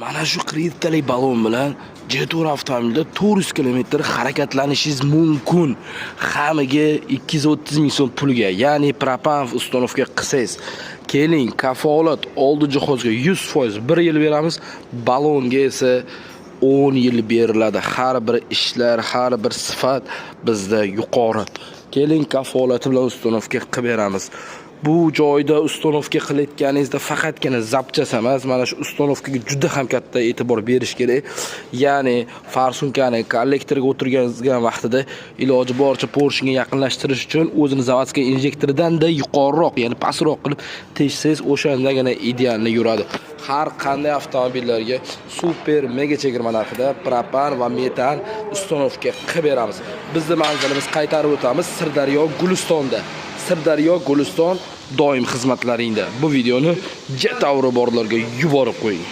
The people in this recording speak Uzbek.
Mana shu 40 litrlik balon bilan Jetour avtomobilida 400 kilometr harakatlanishingiz mumkin. Hamiga 230 ming so'm pulga, ya'ni propan установка qilsangiz. Keling, kafolat oldi jihozga 100% 1 yil beramiz, balonga esa 10 yil beriladi. Har bir ishlar, har bir sifat bizda yuqori. Keling, kafolati bilan установка qilib beramiz. Bu joyda установка qilayotganingizda faqatgina запчасть emas, mana shu установка ga juda ham katta e'tibor berish kerak. Ya'ni форсунка ni kollektorga o'tirgizgan vaqtida iloji boricha поршень ga yaqinlashtirish uchun o'zini заводской injektoridan-da yuqoriroq, ya'ni pastroq qilib teshsangiz, o'shandagina идеально yuradi. Har qanday avtomobillarga super mega chegirma narxida propan va metan установка qilib beramiz. Bizni manzilimiz, qaytarib o'tamiz, Sirdaryo, Gulistonda. Sirdaryo, Guliston, doim xizmatlaringda. Bu videoni Jetauri borlarga yuborib qo'ying.